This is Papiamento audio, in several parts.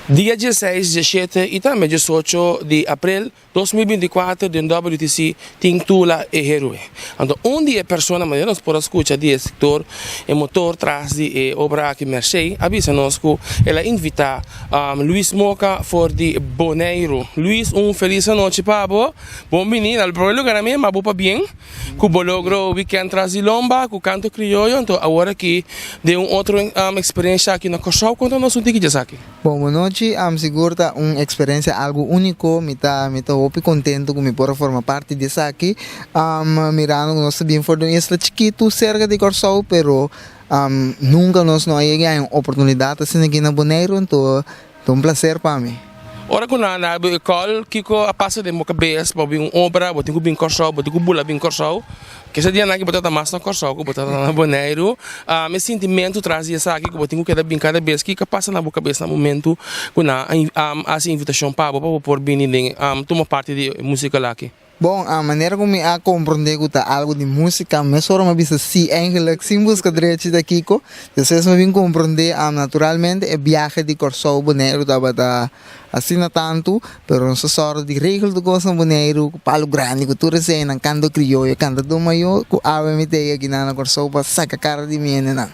Dia dieseis, diesshete i tambe diesocho di aprel 2024 den WTC tin Tula e Heroe. Anto un di e persona manera nos por a skucha di e sektor e motor tras di e obra aki Mercé a bisa nos ku el a invitá Luis Moka for di Boneiru. Luis un felis anochi pa bo. Bon bini na prome lugar a mi ma bo pabien ku bo logro weekend tras di lomba ku kanto krioyo anto awor aki den un otro eksperensha aki na Kòrsou konta nos un tiki dje esaki. Bon bonochi, am sigur ta un eksperensia algu úniko, mi ta mi ta hopi kontentu ku mi por a forma parti di esaki, mirando ku nos ta bin for di un isla chikitu serka di Kòrsou pero nunka nos no a yega haña un oportunidat asina aki na Boneiru anto Ta un placer pa mi. Ora ku nan a habi e call, kiko a pasa den bo kabes pa bin un obra, bo tin ku bin Kòrsou, bo tin ku bula bin Kòrsou. Kese dianan aki bo ta ta mas na Kòrsou ku bo ta ta na Boneiru. E sintimentu tras di esaki ku bo tin ku keda bin kada bes, kiko a pasa na bo kabes na momentu ku nan a hasi invitashon pa bo pa bo por bini den tuma parti di e musikal aki? Bon, a manera ku mi a komprondé ku ta algu di músika, mesora mi a bisa sí, eigenlijk sin buska drechi ta kiko. Despues mi a bin komprondé, naturalmente e biahe di Kòrsou Boneiru tabata asina tantu, pero nos a sòru di regel tur kos na Boneiru, ku palu grandi, ku tur eseinan, kanto krioyo, kantadó mayó, ku awe mi ta ei akinan na Kòrsou pa saka kara di mi hendenan.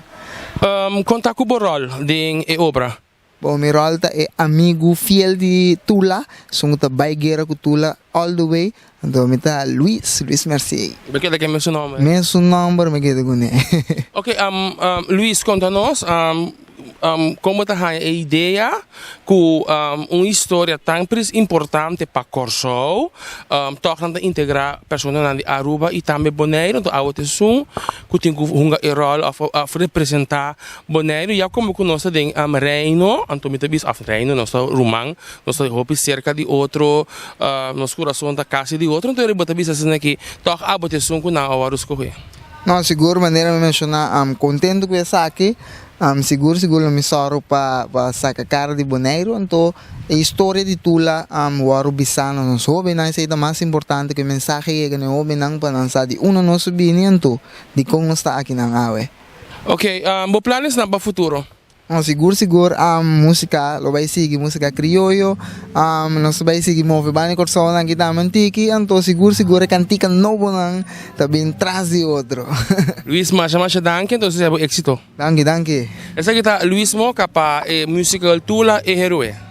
Kon ta ku bo ròl den e obra? Bon, mi ròl ta e amigu fiel di Tula, esun ku ta bai guera ku Tula all the way, anto mi ta Luis, Luis Mercier. Bo keda ku e mesun nòmber? Mesun nòmber mi keda kuné. Ok, Luis, konta nos kon bo ta haña e idea ku un historia tan importante pa Kòrsou tòg nan ta integrá personanan di Aruba i tambe Boneiru, anto awe ta esun ku tin ku hunga e ròl òf representá Boneiru ya komo ku nos ta den Reino, anto mi ta bisa òf Reino, nos ta ruman, nos ta hopi serka di otro, nos kurason ta kasi di otro, anto bo ta bisa asina ki tòg abo ta esun ku nan a wòrdu skohé. No, sigur manera mi menshoná, kontentu ku esaki, sigur sigur lo mi sòru pa pa saka kara di Boneiru, anto e historia di Tula wòrdu bisá na nos hóbennan, esei ta mas importante ku e mensahe yega na e hóbennan pa nan sa di unda nos a bini anto dikon nos ta akinan awe. Ok, bo planesnan pa futuro? No, sigur sigur musica lo bay sigui, musica crioyo, nos lo bay sigui move banda di Corsounan aki tambe un tiki, anto sigur sigur e cantica nobonan ta bin tras di otro. Luis, masha masha danki, anto desea bo exito. Danki, danki. Esaki ta Luis Moca pa e musical Tula e Heroe.